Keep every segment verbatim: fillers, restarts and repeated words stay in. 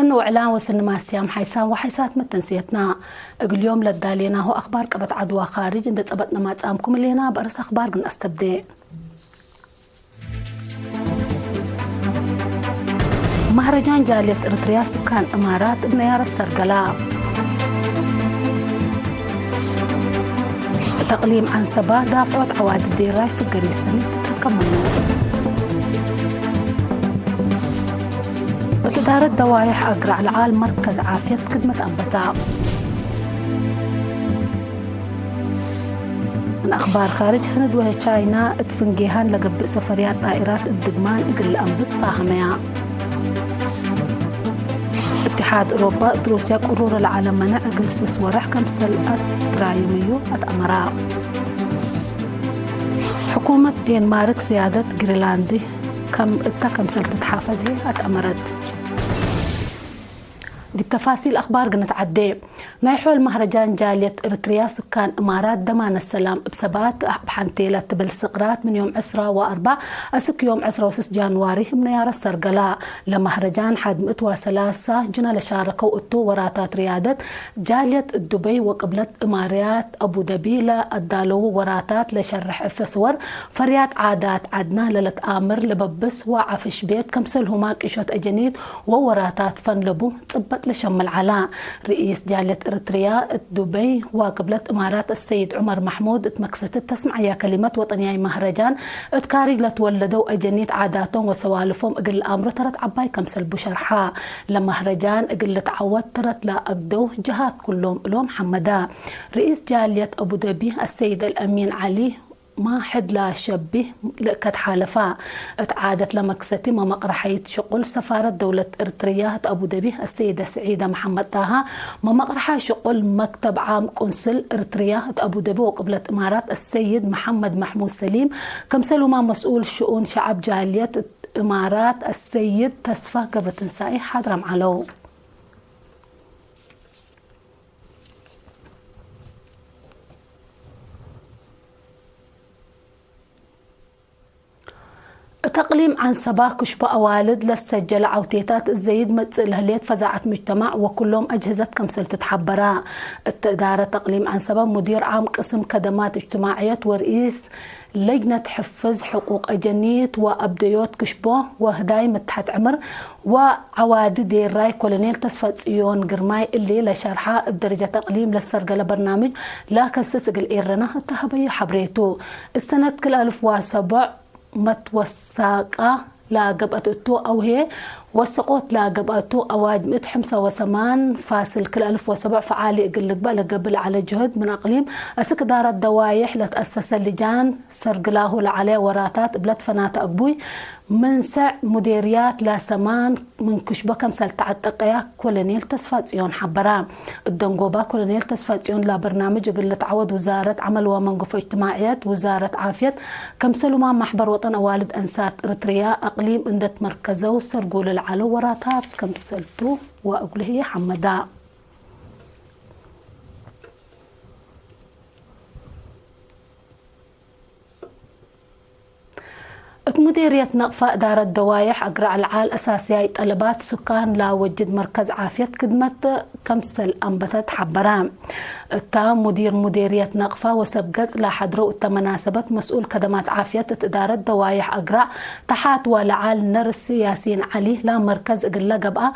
እን ወዕላን ወስን ማስያም ሓይሳም ወሓይሳት መተንስየትና። እግል ዮም ለዳሌናሁ አኽባር ቀበት ዐድዋ ካርጅ እንደ ጸበጥነ ማጻምኩም እሌና። በእርስ አኽባር ግን አስተብዴ። መህረጃን ጃልየት እርትርያ ሱካን እማራት እብ ነያረት ሰርገላ። እት አቅሊም ዐንሰባ ዳፍዖት ዐዋዲ ዴራይ ፍገሪ ሰኒ ትትረከብ ምኑ። እት እዳረት ደዋይሕ አግራዕ ለዓል መርከዝ ዓፍየት ክድመት አንበታ። ምን አኽባር ካርጅ፣ ህንድ ወህይ ቻይና እት ፍንጌሃን ለገብእ ሰፈርያት ጣኢራት እብ ድግማን እግል ለአንብት ፋሀመያ። እትሓድ እሮባ እት ሩስያ ቅሩር ለዐለ መነዕ እግል ስስ ወርሕ ከምሰል አትራዩምዩ አትአመራ። ሕኩመት ዴንማርክ ስያደት ግሪንላንድ ከም እተ ከምሰል ትትሓፈዝ ህይ አትአመረት። ዲብ ተፋሲል አኽባር ግንትዐዴ። ናይ ሖል መህረጃን ጃልየት እርትርያ ሱካን እማራት ደማነት ሰላም እብ ሰባት እብ ሐንቴ ለትብል ስቅራት ምን ዮም ዕስራ ወአርበዕ አስክ ዮም ዕስራ ወስስ ጃንዋሪ እብ ነያረት ሰርገላ። ለመህረጃን ሐድ ምእት ወሰላሳ ጅነ ለሻረከው እቱ ወራታት ርያደት ጃልየት ዱበይ ወቅብለት እማርያት አቡደቢ ለአዳለዉ ወራታት ለሸርሕ እፈ ስወር ፈርያት ዓዳት ዐድና ለለትአምር ለበብስ ወዐፍሽ ቤት ከምሰልሁማ ቂሾት አጀኒት ወወራታት ፈን ለቡ ጽበጥ ለሸምል ዐላ። ርኢስ ጃልየት እርትርያ እት ዱበይ ወቅብለት እማራት አሰይድ ዑመር መሕሙድ እት መክሰትት ተስምዐያ ከሊመት ወጠንያይ መህረጃን እት ካርጅ ለትወለደው አጀኒት ዓዳቶም ወሰዋልፎም እግል ለአምሩ ተረት ዐባይ ከምሰልቡ ሸርሓ። ለመህረጃን እግል ልትዐወት ተረት ለአግደው ጀሃት ኩሎም እሎም ሐመዳ። ርኢስ ጃልየት አቡደቢ አሰይድ አልአሚን ዐሊ ማሕድ ለሸቢህ ልእከት ሓለፋ። እት ዓደት ለመክሰቲ መመቅረሐይት ሽቁል ሰፋረት ደውለት እርትርያ እት አቡደቢ አሰይደ ስዒደ መሐመድ ጣሃ፣ መመቅረሐ ሽቁል መክተብ ዓም ቁንስል እርትርያ እት አቡደቢ ወቅብለት እማራት አሰይድ መሐመድ መሕሙድ ሰሊም፣ ከምሰሉማ መስኡል ሽኡን ሸዐብ ጃልየት እት እማራት አሰይድ ተስፋ ገብረትንሳኤ ሓድራም ዐለው። እት አቅሊም ዐንሰባ ክሽቦ አዋልድ ለሰጀለ ዐውቴታት እዘይድ መጽእ ለህሌት ፈዛዐት ሙጅተማዕ ወኩሎም አጅህዘት ከምሰልቱ ተሐበራ። እት እዳረት አቅሊም ዐንሰባ ሙዲር ዓም ቅስም ከደማት እጅትማዕየት ወርኢስ ለጅነት ሕፍዝ ሕቁቅ አጀኒት ወአብደዮት ክሽቦ ወህዳይ ምትሐት ዕምር ወዐዋዲ ዴራይ ኮሎኔል ተስፋጽዮን ግርማይ እሊ ለሸርሐ፣ እብ ደረጀት አቅሊም ለሰርገለ በርናምጅ ለከስስ እግል ኤረና እተ ሀበዩ ሐብሬቱ። እሰነት ክል አልፍ ወሰቦዕ መትወሳቃ ለገብአት እቱ አው ህዬ ወሰቆት ለገብአቱ አዋጅ ምእት ሐምሳ ወሰማን ፋስል ክል አልፍ ወሰቦዕ ፈዓሊ እግል ልግበእ ለገብእ ለዐለ ጅሁድ ምን አቅሊም አስክ እዳረት ደዋይሕ ለትአሰሰ ልጃን ሰርግላሁ ለዐለ ወራታት እብ ለትፈናተ አግቡይ ምን ሰዕ ሙዴርያት ለሰማን ምን ክሽቦ ከምሰል ተዐጠቀያ ኮሎኔል ተስፋጽዮን ሐበራ። እደንጎባ ኮሎኔል ተስፋጽዮን ለበርናምጅ እግል ልትዐወድ ውዛረት ዐመል ወመንገፎ እጅትማዕየት፣ ውዛረት ዓፍየት፣ ከምሰሉማ ማሕበር ወጠን አዋልድ አንሳት እርትርያ አቅሊም እንደ ትመርከዘው ሰርጉ ለለዐለው ወራታት ከምሰልቱ ወእግሉ ህዬ ሐመዳ። እት ሙዴርየት ነቅፋ እዳረት ደዋይሕ አግራዕ ለዓል አሳስያይ ጠለባት ሱካን ለወጅድ መርከዝ ዓፍየት ክድመት ከምሰል አንበተት ሐበረ። እታ ሙዲር ሙዴርየት ነቅፋ ወሰብ ገጽ ለሐድረው እተ መናሰበት መስኡል ከደማት ዓፍየት እት እዳረት ደዋይሕ አግራዕ ተሓት ወለዓል ነርስ ያሲን ዐሊ ለመርከዝ እግለ ገብአ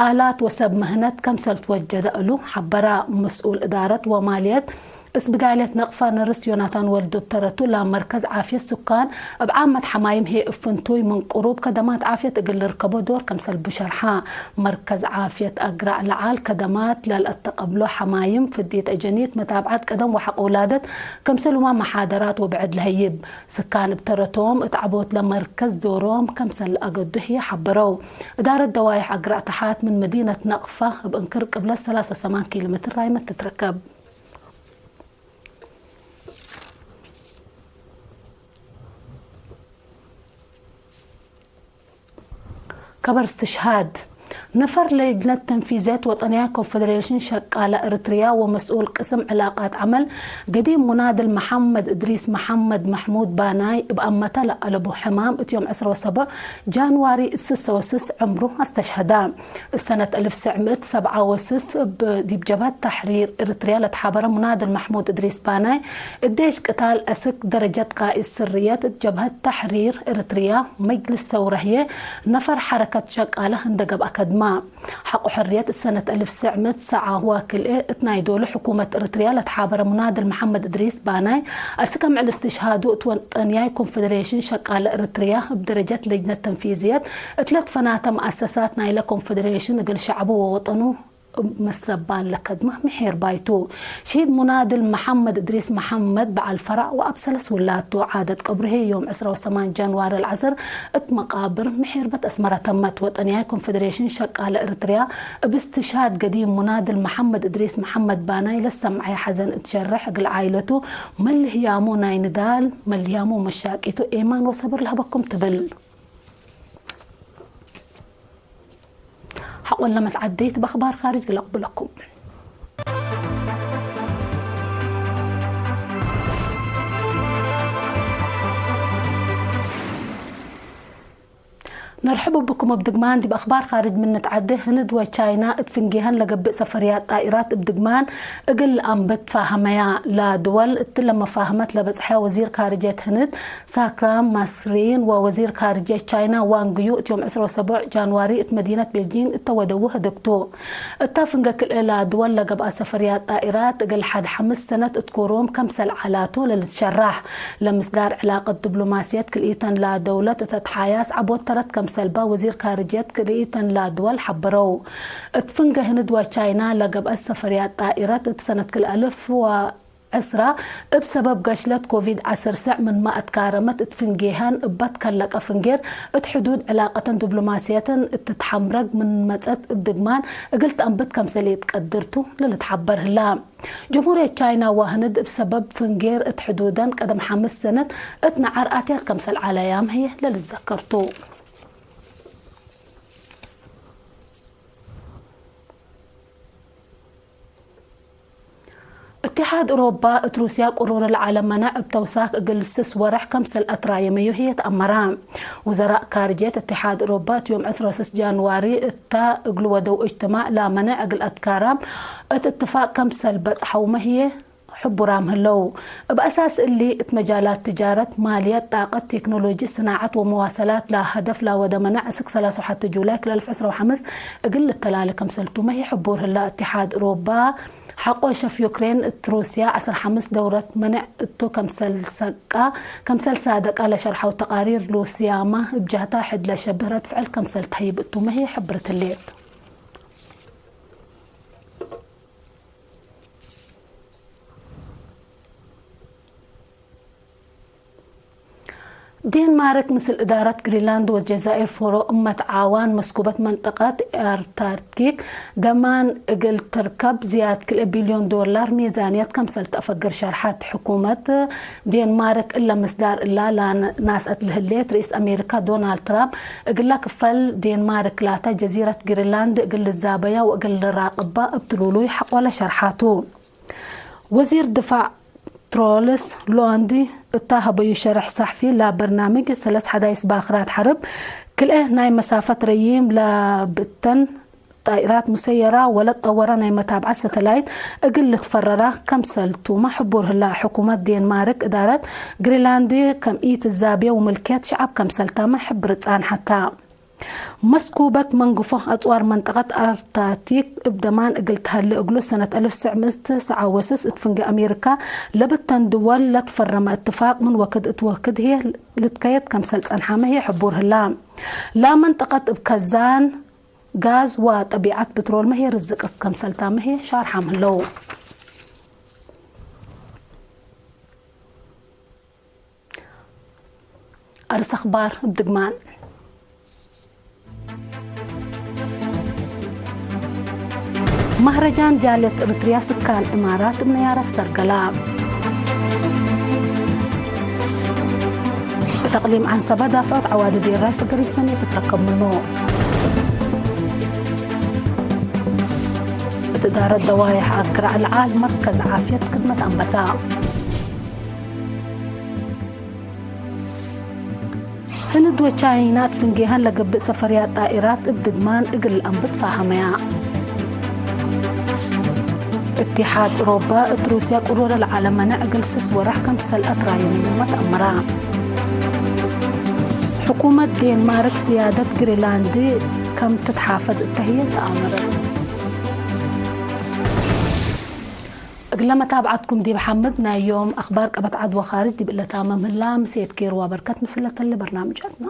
አላት ወሰብ ምህነት ከምሰል ትወጀደ እሉ ሐበረ። መስኡል እዳረት ወማልየት እስብዳልየት ነቅፋ ነርስ ዮናታን ወልዱ እብ ተረቱ፣ ለመርከዝ ዓፍየት ሱካን እብ ዓመት ሐማይም ህዬ እብ ፍንቱይ ምን ቅሩብ ከደማት ዓፍየት እግል ልርከቦ ዶር ከምሰልቡ ሸርሐ። መርከዝ ዓፍየት አግራዕ ለዓል ከደማት ለልአተቀብሎ ሐማይም፣ ፍድየት አጀኒት፣ መታብዐት ቀደም ወሐቅ ውላደት፣ ከምሰሉማ መሓደራት ወብዕድ ለሀይብ። ስካን እብ ተረቶም እት ዐቦት ለመርከዝ ዶሮም ከምሰል ለአገዱ ህዬ ሐበረው። እዳረት ደዋይሕ አግራዕ ተሓት ምን መዲነት ነቅፋ እብ እንክር ቅብለት ሰላሳ ወሰማን ኪሎ ሜትር ራይመት ትትረከብ። ከበር እስትሽሃድ። ነፈር ለጅነት ተንፊዝየት ወጠንያይ ኮንፈደሬሽን ሸቃለ እርትርያ ወመስኡል ቅስም ዕላቃት ዐመል ገዲም ሙናድል መሐመድ እድሪስ መሐመድ መሕሙድ ባናይ እብ አመተ ለአለቡ ሕማም እት ዮም ዕስራ ወሰቡዕ ጃንዋሪ እት ስሰ ወስስ ዕምሩ አስተሽሀደ። እሰነት አልፍ ስዕ ምእት ሰብዓ ወስስ እብ ዲብ ጀብሀት ተሕሪር እርትርያ ለትሓበረ ሙናድል መሕሙድ እድሪስ ባናይ እዴሽ ቅታል አስክ ደረጀት ቃኢድ ስርየት እት ጀብሀት ተሕሪር እርትርያ መጅልስ ሰውረ ህዬ ነፈር ሐረከት ሸቃለ እንደ ገብአ ከድማ። ሐቆ ሕርየት እት ሰነት አልፍ ስዕ ምእት ሰዓ ወክልኤ እት ናይ ዶሉ ሕኩመት እርትርያ ለትሓበረ ሙናድል መሐመድ እድሪስ ባናይ፣ አስክ አምዕል እስትሽሃዱ እት ወጠንያይ ኮንፈደሬሽን ሸቃለ እርትርያ እብ ደረጀት ለጅነት ተንፊዝየት እት ለትፈናተ መአሰሳት ናይለ ኮንፈደሬሽን እግል ሸዕቡ ወወጠኑ እብ መሰባል ለከድመ ምሒር ባይቱ። ሺድ ሙናድል መሐመድ እድሪስ መሐመድ በዐል ፈራዕ ወአብ ሰለስ ውላቱ። ዓደት ቀብሩ ህዬ ዮም ዕስራ ወሰማን ጃንዋሪ ለዐስር እት መቃብር ምሒርበት አስመረ ተመት። ወጠንያይ ኮንፈደሬሽን ሸቃለ እርትርያ እብ እስትሽሃድ ገዲም ሙናድል መሐመድ እድሪስ መሐመድ ባናይ ለሰምዐየ ሐዘን እት ሸርሕ፣ እግል ዓይለቱ መልህያሙ ናይ ንዳል፣ መልህያሙ መሻቂቱ ኤማን ወሰብር ለሀበኩም ትብል። ሐቆለ መትዓደይት በአኽባር ካርጅ ግለቅብለኩም። ነርሕቡ ብኩም። እብ ድግማን ዲብ አኽባር ካርጅ ምን ንትዓዴ፣ ህንድ ወቻይና እት ፍንጌሀን ለገብእ ሰፈርያት ጣኢራት እብ ድግማን እግል ለአንብት ፋሀመያ። ለድወል እትለ መፋህመት ለበጽሐ ወዚር ካርጅየት ህንድ ሳክራም ማስሪን ወወዚር ካርጅየት ቻይና ዋንግ ዩ እት ዮም ዕስራ ወሰቡዕ ጃንዋሪ እት መዲነት ቤልጂንግ እተ ወደዉ ህድግቱ። እተ ፍንጌ ክልኤ ለድወል ለገብአ ሰፈርያት ጣኢራት እግል ሐድ ሐምስ ሰነት እት ኮሮም ከምሰል ዐላቱ ለልትሸራሕ። ለምስዳር ዕላቀት ድብሎማስየት ክልኢተን ለደውለት እተ ተሓያስ ዐቦት ተረት ከምሰልበ ወዚር ካርጅየት ክልኢተን ለድወል ሐብረው። እት ፍንጌ ህንድ ወቻይና ለገብአት ሰፈርያት ጣኢረት እት ሰነት ክልኤ አልፍ ወዕስራ እብ ሰበብ ገሽለት ኮቪድ ዐስር ስዕ ምንመ አትካረመት እት ፍንጌሀን እበ ትከለቀ ፍንጌር እት ሕዱድ ዕላቀተን ድብሎማስየተን እት ትትሐምረግ ምን መጸት እብ ድግማን እግል ተአንብት ከምሰል ኢትቀድር ቱ ለልትሐበር ህላ። ጀምሁርየት ቻይና ወህንድ እብ ሰበብ ፍንጌር እት ሕዱደን ቀደም ሐምስ ሰነት እት ነዓር አትያት ከምሰል ዐለያም ህዬ ለልትዘከር ቱ። እትሓድ እሮባ እት ሩስያ ቅሩር ለዐለ መነዕ እብ ተውሳክ እግል ስስ ወርሕ ከምሰል አትራየመዩ ህዬ ተአመረ። ውዘራእ ካርጅየት እትሓድ እሮባ እት ዮም ዕስራ ወስስ ጃንዋሪ እተ እግሉ ወደው እጅትማዕ ለመነዕ እግል አትካራም እት እትፋቅ ከምሰል በጽሐውመ ህዬ ሕቡራም ህለው። እብ አሳስ እሊ፣ እት መጃላት ትጃረት፣ ማልየት፣ ጣቀት፣ ቴክኖሎጂ፣ ስናዐት ወመዋሰላት ለሀደፍ ለወደ መነዕ፣ እስክ ሰላሳ ወሐት ጁላይ ክልኤ አልፍ ዕስራ ወሐምስ እግል ልተላለ ከምሰልቱመ ህይ ሕቡር ህላ። እትሓድ እሮባ ሐቆ ሸፍ ዩክሬን እት ሩስያ ዐስር ሐምስ ደውረት መነዕ እቱ ከምሰል ሰቃ፣ ከምሰል ሳደቃ ለሸርሐው ተቃሪር ሉስያማ እብ ጀህታ ሕድ ለሸብህ ረድ ፍዕል ከምሰል ተህይብ እቱመ ህይ ሕብርት ህሌት። ዴንማርክ ምስል እዳረት ግሪንላንድ ወጀዛይር ፎሮ እመ ተዓዋን መስኩበት መንጠቀት አርታርክቲክ ደማን እግል ትርከብ ዝያድ ክልኤ ቢልዮን ዶላር ሜዛንየት ከምሰል ተአፈግር ሸርሐት። ሕኩመት ዴንማርክ እለ ምስዳር እላ ለናስአት ለህሌት ርኢስ አሜሪካ ዶናልድ ትራምፕ እግለ ክፈል ዴንማርክ ላተ ጀዚረት ግሪንላንድ እግል ልዛበያ ወእግል ልራቅባ እብ ትሉሉይ ሐቆለ ሸርሓቱ። ወዚር ድፋዕ ትሮልስ ሎንድ እታ ሀበዩ ሸርሕ ሰሕፊ ለበርናምጅ ሰለስ ሐዳይስ ባክራት ሐርብ ክልኤ ናይ መሳፈት ረዪም ለብተን ጣኢራት ሙሰየራ ወለትጠወረ ናይ መታብዐት ሰተላይት እግል ልትፈረራ ከምሰልቱመ ሕቡር ህላ። ሕኩመት ዴንማርክ እዳረት ግሪንላንድ ከም ኢትዛቤ ወምልክየት ሸዐብ ከምሰልታመ ሕብር ጻንሐታ። መስኩበት መንግፎ አጽዋር መንጠቀት አርታቲክ እብ ደማን እግል ተሀሌ እግሉ ሰነት አልፍ ስዕ ምእት ሰዓ ወስስ እት ፍንጌ አሜሪካ ለብተን ድወል ለትፈረመ እትፋቅ ምን ወክድ እት ወክድ ህዬ ልትከየድ ከምሰል ጸንሐመ ህዬ ሕቡር ህላ። ላ መንጠቀት እብ ከዛን ጋዝ ወጠቢዐት ብትሮልመ ህዬ ርዝቅት ከምሰልታመ ህዬ ሻርሓም ህለው። አርስ አኽባር እብ ድግማን። መህረጃን ጃልየት እርትርያ ስካን እማራት እብ ነያረት ሰርገላ። እት አቅሊም ዐንሰበ ዳፍዖት ዐዋዲ ዴራይ ፍገሪት ሰኔ ትትረከብ ምኑ። እዳረት ደዋይሕ አክረ አልዓል መርከዝ ዓፍየት ክድመት አንበታ። ህንድ ወቻይናት ፍንጌሀን ለገብእ ሰፈርያት ጣኢራት እብ ድግማን እግል ለአንብት ፋሀመያ። እትሓድ እሮባ እት ሩስያ ቅሩረ ለዐለ መነዕ እግል ስስ ወረሕ ከምሰል አትራዩ ምንመ ተአመራ። ሕኩመት ዴንማርክ ስያደት ግሪንላንድ ከም ትትሓፈዝ እተ ህዬ ተአመረት። እግለ መታብዐትኩም ዲብ ሐምድ ናይ ዮም አክባር ቀበት ዐድ ወካርጅ ዲብ እለ ታመም ህላ፣ ምሴት ኬር ወበርከት ምስለ ተለ በርናምጃትና።